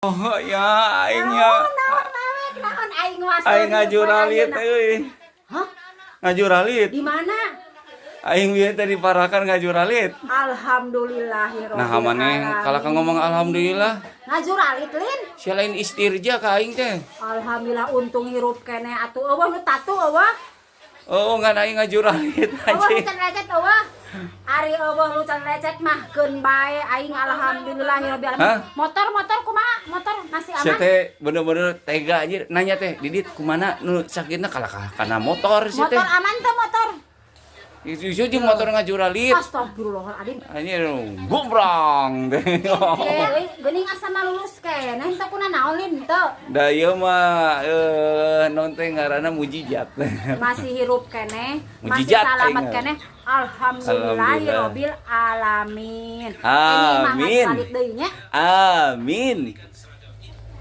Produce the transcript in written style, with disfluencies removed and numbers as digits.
Oh ya, aing ya. Naon naon naon aing wasel. Aing ngajuralit euy. Hah? Ngajuralit. Di mana? Aing bieu teh diparakan ngajuralit. Alhamdulillahirabbil Nah, maneh kalah ka ngomong alhamdulillah. Ngajuralit, Lin. Sia lain istirja ka aing teh. Alhamdulillah, untung hirup keneh atuh. Euweuh nu tatu euweuh? Oh, ngan aing ngajuralit Euweuh nu anjing. Can lecet euweuh? Ari euweuh nu can lecet mah keun bae aing, alhamdulillahirabbil alamin. Hah? Motor, motor kumaha? Motor masih Sia aman? Teh bener-bener tega anjir nanya teh, "Didit, kumana nu sakitna?" Kalah kana motor sia teh. Motor aman teh motor? Itu jeung motor ngajuralit. Astagfirullahaladzim. Anjir, gombrang teh. Eh, geuning asa lulus keneh teh, kuna naon, Lin, teu? Da ieu mah non teh ngaranna mujizat. Masih hirup keneh, masih Mujizat salamat aing. Keneh. Alhamdulillahirabbil alamin. Amin. Ini mah ngajuralit deui nya. Amin.